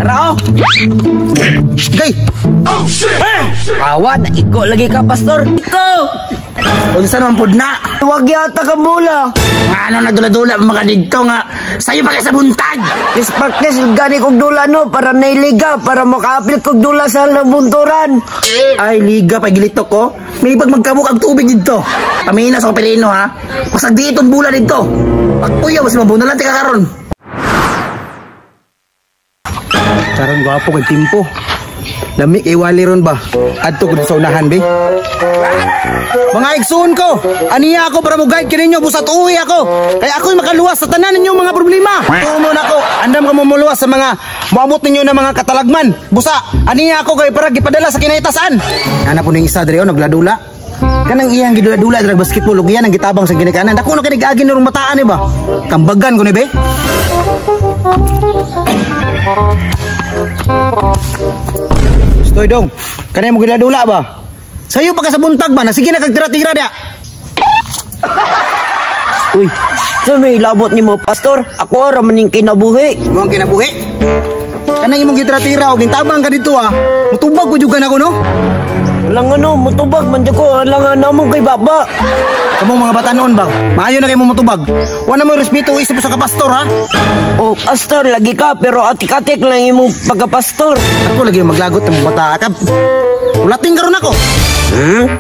Tara oh. Gay! Awa, naiko lagi ka, pastor. Iko! Unsa naman pud na? Wag yata ka bula. Nga ano nagdula-dula mga didto nga sayo pa kay sa buntag. Practice gani kog dula no para nailiga para makaapil kog dula sa labunturan. Ay liga pa gilitok ko. May pag magkamok ang tubig didto. Pamina sa kapilino ha. Pasag di itong bula didto. Pagpuyo mas mabunalan ti karon. Karon gwapo kay timpo. Lami kay wali ron ba? Adto ko sa unahan be. Mga igsuon ko, aniya ako para mo guide kaninyo busat uwi ako. Kaya ako'y makaluwas sa tanan ninyong mga problema. Tumo na ako, andam ka mumuluwas sa mga moabot ninyo na mga katalagman. Busa, aniya ako kay para gipadala sa kinahitasan. Ana po ning isa diri oh, nagladula. Kanang iyang gidula-dula dira basketball ug iyan ang gitabang sa ginikanan. Dako na kay nag-agi nirong mataan ni ba? Kambagan ko ni be. Stoy dong, kanay mo giladula ba? Sayo pa ka sa buntag ba? Na sige na kag tira-tira dia. Uy, sa may labot nimo, pastor. Ako ra man ning kinabuhi. Mo ang kinabuhi. Kanang imong gitira-tira og gintabang ka dito ah. Mutubag ko jud ka nako no. Walang ano, mutubag man jud ko. Alang na mo kay baba. Kamong mga batanon ba? Maayo na kay mo mutubag. Wala mo respeto isip sa kapastor ha. Oh, pastor, lagi ka pero atik-atik lang imong pagkapastor. Ako lagi maglagot ng bata ka. Ulating karon ako.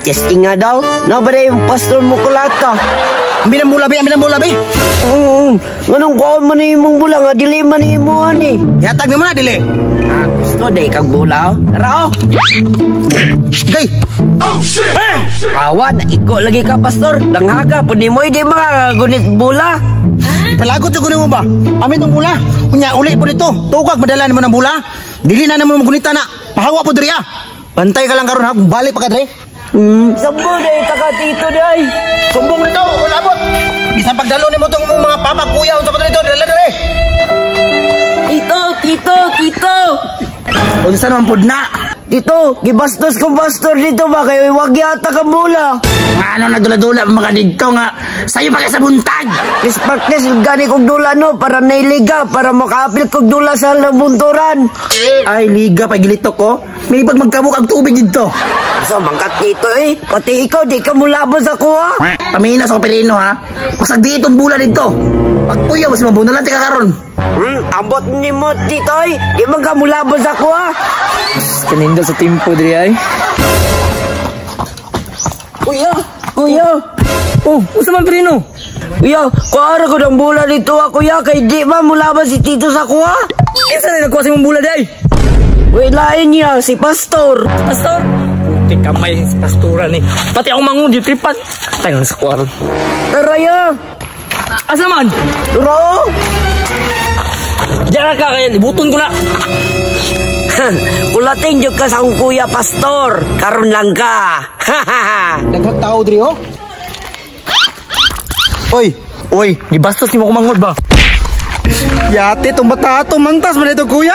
Testing nga daw. Nabara yung pastor mo kulata. Ambi ng bula be, ambi ng bula be. Nganong kuha man na imong bula nga dili man imo ani. Yatag naman na dili. Ah, gusto day kag bula. Tara oh. Gay, Awa, naiko lagi ka, pastor. Danghaga pud nimo di makagunit bula. Palagot jud ko nimo ba? Amin tong bula. Unya uli po dito. Tugag madala nimo ng bula. Dili na namo magunita na. Pahawa po diri ah. Bantay ka lang karon ha, kung balik pa ka diri. Sambo day taka tito day. Sumbong nito, wala abot. Bisan pagdalo nimo tong mga papa kuya unsa pa dito, dala diri. Tito, tito, tito. Unsa naman pud na? Tito, gibastos ko pastor dito ba kay wag yata ka bula. Nga ano nagdula-dula mga didto nga sayo pa kay sa buntag. Practice gani kog dula no para nailiga para makaapil kog dula sa labunturan. Ay liga pa gilitok ko. May pag magkamok ang tubig dito. So mangkat dito eh. Pati ikaw di ka mulabon sa kuha. Pamina sa kapilino ha. Pasag di itong bula dito. Pagpuyo mas mabunalan ti ka karon. Ambot nimo dito eh. Di man ka mulabon sa kuha. Kanindo sa timpo diri ay. Kuya, kuya. Oh, unsa man prino? Kuya, kuha ra ko ng bula dito ah, kuya kay di man mulabon si tito sa kuha. Kinsa na nagkuha sa imong bula di ay? Wait, lain niya si pastor. Pastor. Puti kamay si pastora ni. Pati ako mangun di tripan. Tayo sa kuha ron. Tara ya. Asa man? Tara. Diyan ka kaya libuton ko na. Kulating jud ka sa akong kuya pastor. Karon lang ka. Daghang tao diri oh. Oy, oy, Gibastos nimo ko mangod ba? Yate tong bata to mantas man ito kuya.